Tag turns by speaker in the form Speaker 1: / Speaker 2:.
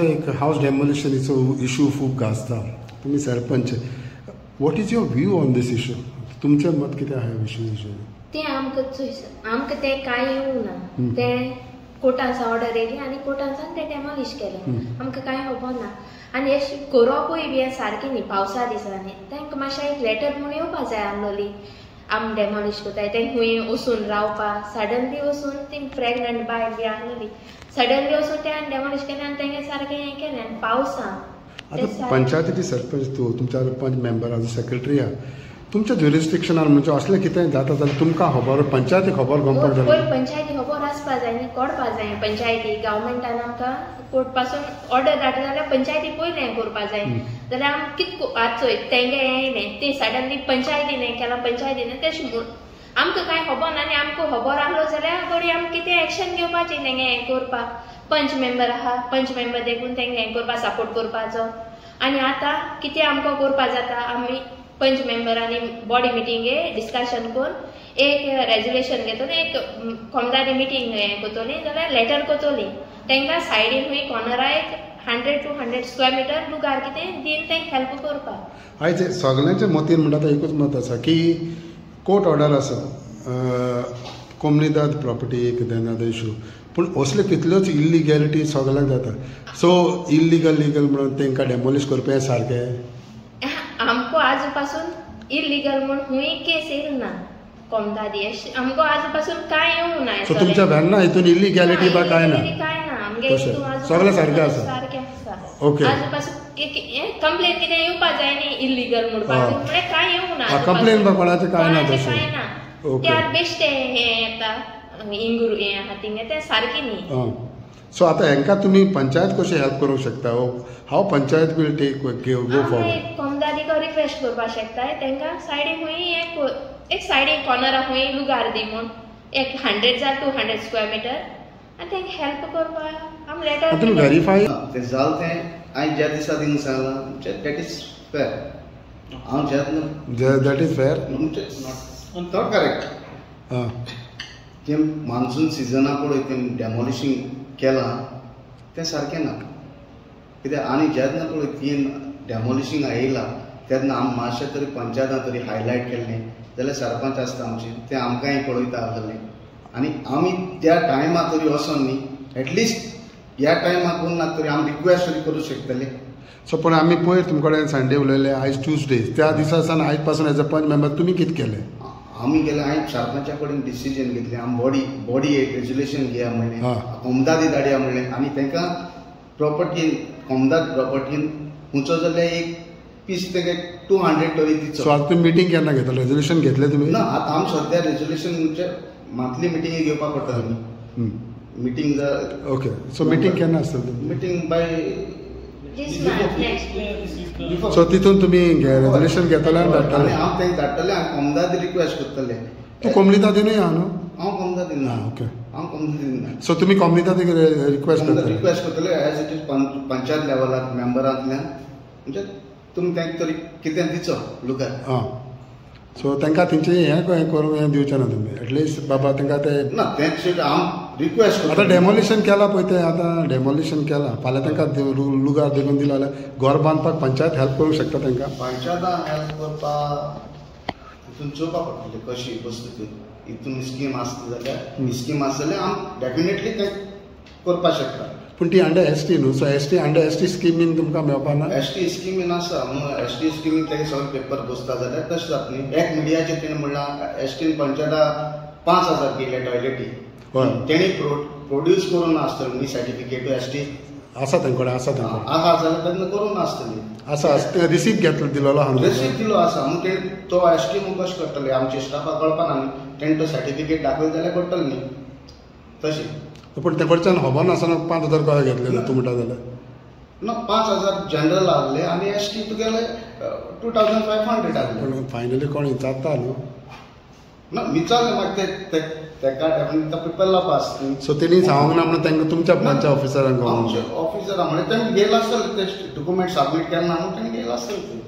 Speaker 1: एक हावस डेमोलिशनाचो इशू खूब गाजता. तुमी sarpanch, what is your view on this issue? तुमचें मत कितें आहा ह्या विशयाचेर?
Speaker 2: तें आमकां आमकां तें कांय येवंक ना. तें कोर्टान ऑर्डर येयली आनी कोर्टानसान तें डेमोलिश केलें. आमकां कांय खबर ना. आनी अशें करपूय बी सारकें न्ही पावसा दिसांनी. तांकां मातशें एक लेटर म्हूण येवपा जाय आसलोली, आम डेमोलिश करताय. तें खंय वचून रावपा सडनली वचून ती प्रेग्नंट बायल बी आसलोली, सडनली वचून तें डेमोलिश केलें आनी तेंगे सारकें हें केलें. आनी पावसान
Speaker 1: आतां पंचायतीची सरपंच तूं, तुमच्या पंच मेंबर आसा, सेक्रेटरी आहा, तुमच्या ज्युरिस्डिक्शनार म्हणजे असलें कितें जाता जाल्यार तुमकां खबर, पंचायती खबर घेवपाक जाय.
Speaker 2: पयर पंचायती खबर आसपा जाय न्ही, कळपा जाय. पंचायती गव्हर्मेंटान आमकां कोर्ट पासून ऑर्डर धाडटा जाल्यार पंचायती पयलें हें करपा जाय. जाल्यार आम कितें आतां चोय तेंगे हें येयलें, तें सडनली पंचायतीन हें केलां, पंचायतीन तशें म्हूण आमकां कांय खबर ना. आनी आमकां खबर आसलो जाल्यार बरी आम कितें एक्शन घेवपाचें तेंगे हें करपाक. पंच मेंबर आहा, पंच मेंबर देखून तेंगे हें करपाक सपोर्ट करपाचो. आनी आतां कितें आमकां करपा जाता, आमी पंच मेंबरांनी बॉडी मिटींगे डिस्कशन करून एक रेजोल्युशन घेतली, एक कोमदारी मिटींग हें करतली, जाल्यार लेटर करतली तांकां सायडीन खंय कॉर्नरा एक 100 to 100 square metre लुगार कितें दिवन तांकां हेल्प करपाक.
Speaker 1: आयज सगल्यांच्या मतीन म्हणटा तो एकूच मत आसा की कोर्ट ऑर्डर आसा, कोमनिदाद प्रॉपर्टी एक देनाद इशू, पूण असल्यो कितल्योच इल्लिगॅलिटी सगल्यांक जाता. सो इल्लिगल लिगल म्हणून तांकां डेमोलिश करपा हें सारकें?
Speaker 2: आमकां आज पासून इल्लिगल म्हूण खंय केस येयली ना कोमदादी, अशें आमकां आज पासून कांय येवंक ना.
Speaker 1: सो तुमच्या व्हॅना हितून इल्लिगॅलिटी बा कांय ना?
Speaker 2: कांय ना आमगे,
Speaker 1: सगळें सारकें आसा.
Speaker 2: सारकें आसा.
Speaker 1: ओके.
Speaker 2: आज पासून कंप्लेन कितें येवपा जाय न्ही इल्लिगल म्हणपाक, म्हळ्यार कांय येवंक ना.
Speaker 1: कंप्लेन बा कोणाचें कांय ना तशें?
Speaker 2: कांय ना. ते आतां बेश्टें हें येता इंगूर हें आहा थिंगा, तें सारकें न्ही.
Speaker 1: सो आतां हेंकां तुमी पंचायत कशी हेल्प करूंक शकता? How panchayat will take go forward?
Speaker 2: कोमदादीक request करपाक शकताय तांकां सायडीक खंय एक सायडीक कॉर्नरा खंय लुगार दी म्हूण, एक 100 जाल्यार 200 स्क्वेअर मिटर, आनी तांकां हेल्प करपाक आमी लेटर.
Speaker 1: तुमी व्हेरीफाय
Speaker 3: तें जालें तें हांवें ज्या दिसा थिंगा सांगलां that is fair. हांव जेन्ना
Speaker 1: that is fair
Speaker 3: तो करेक्ट. तें मान्सून सिजना पळय तें डेमोलिशींग केलां तें सारकें ना. कित्याक आनी जेन्ना पळय तीन डेमोलिशींग येयलां तेन्ना आमी मातशें तरी पंचायतान तरी हायलायट केल्लें जाल्यार सरपंच आसता आमचे ते आमकांय पळयता आसले आनी आमी त्या टायमार तरी वचोन न्ही एटलिस्ट ह्या टायमार कोण ना तरी आमी रिक्वेस्ट तरी करूं शकतले.
Speaker 1: सो पूण आमी पयर तुमचे कडेन संडे उलयले, आयज ट्युजडे, त्या दिसा सावन आयज पासून एज अ पंच मेंबर तुमी कितें केलें?
Speaker 3: आमी गेले, हांवें सरपंचा कडेन डिसिजन घेतलें, आमी बॉडी एक रेजोल्युशन घेया म्हणलें, कोमदादी धाडया म्हणलें आनी तांकां प्रॉपर्टीन कोमदाद प्रॉपर्टीन खंयचो जाल्यार एक पीस ताका 200 तरी दिचो.
Speaker 1: सो आतां तुमी मिटींग केन्ना घेतले? रेजोल्युशन घेतलें तुमी?
Speaker 3: ना, आतां आमी सद्या रेजोल्युशन म्हणजे मंथली मिटींग घेवपाक पडटा न्ही. मिटींग.
Speaker 1: ओके. सो मिटींग केन्ना आसतली?
Speaker 3: मिटींग बाय
Speaker 1: सो तितून तुमी रेजोल्युशन घेतले आनी धाडटले?
Speaker 3: हांव तांकां धाडटलें आनी कोमदादी रिक्वेस्ट करतलें.
Speaker 1: तूं कोमनिदादीनूय आहा न्हू?
Speaker 3: हांव कोमदादीन ना.
Speaker 1: ओके.
Speaker 3: हांव कोमदादीन ना.
Speaker 1: सो तुमी कोमनिदादीक रिक्वेस्ट करतले?
Speaker 3: रिक्वेस्ट करतले एज it is panchayat लेवलार मेंबरांतल्यान, म्हणजे तुमी तांकां तरी कितें दिचो लुगार.
Speaker 1: आं, सो तांकां तेंचें हें करूंक हें दिवचें ना तुमी? एटलिस्ट बाबा तांकां तें
Speaker 3: ना तें हांव रिक्वेस्ट.
Speaker 1: आतां डेमोलिशन केलां पळय तें, आतां डेमोलिशन केलां, फाल्यां तांकां लुगार देखून दिलो जाल्यार घर बांदपाक पंचायत हेल्प करूंक शकता तांकां?
Speaker 3: पंचायतान हेल्प करपाक हितून चोवपाक पडटलें कशी वस्तू ती. हितून स्कीम आसता जाल्यार, स्कीम आसा जाल्यार आमी डेफिनेटली तें करपाक शकता.
Speaker 1: पूण ती अंडर एस टी न्हू, so S T under S T स्किमीन तुमकां मेळपा ना?
Speaker 3: एस टी स्किमीन आसा, एस टी स्किमीन तेगे सगळे पेपर बसता जाल्यार तशें जाता न्ही. एक मिडियाचेर तेणें म्हणलां एस टीन पंचायता 5,000 केल्या टॉयलेटी, तेणी प्रोड्यूस करून आसतलें न्ही सर्टिफिकेट एस टी
Speaker 1: आसा तेंचे कडेन? आसा तेंचे कडेन
Speaker 3: आसा जाल्यार तेन्ना करून आसतली.
Speaker 1: आसा, रिसीप्ट घेतलो दिलेलो आहा?
Speaker 3: रिसीप्ट दिलो आसा. म्हूण ते तो एस टी म्हूण कशें करतले आमच्या स्टाफाक कळपा ना न्ही, तेणें तो सर्टिफिकेट दाखयलो जाल्यार कळटलें न्ही तशें.
Speaker 1: पूण ते कडच्यान खबर नासतना 5,000 कशें घेतले तूं म्हणटा जाल्यार?
Speaker 3: ना, 5,000 जनरल आहले आनी एस टी तुगेले 2,500 आहले.
Speaker 1: पूण फायनली कोण विचारता न्हू?
Speaker 3: ना विचारलें मागीर ते ताका डेफिनेटली तो पेपर लावपा आसता न्ही.
Speaker 1: सो तेणी सांगूंक ना म्हणून तांकां तुमच्या पंच ऑफिसरांक?
Speaker 3: आमच्या ऑफिसरां म्हणजे तेणी गेला आसतलें, ते डॉक्युमेंट सबमीट केन्ना म्हणून तेणी गेला आसतलें.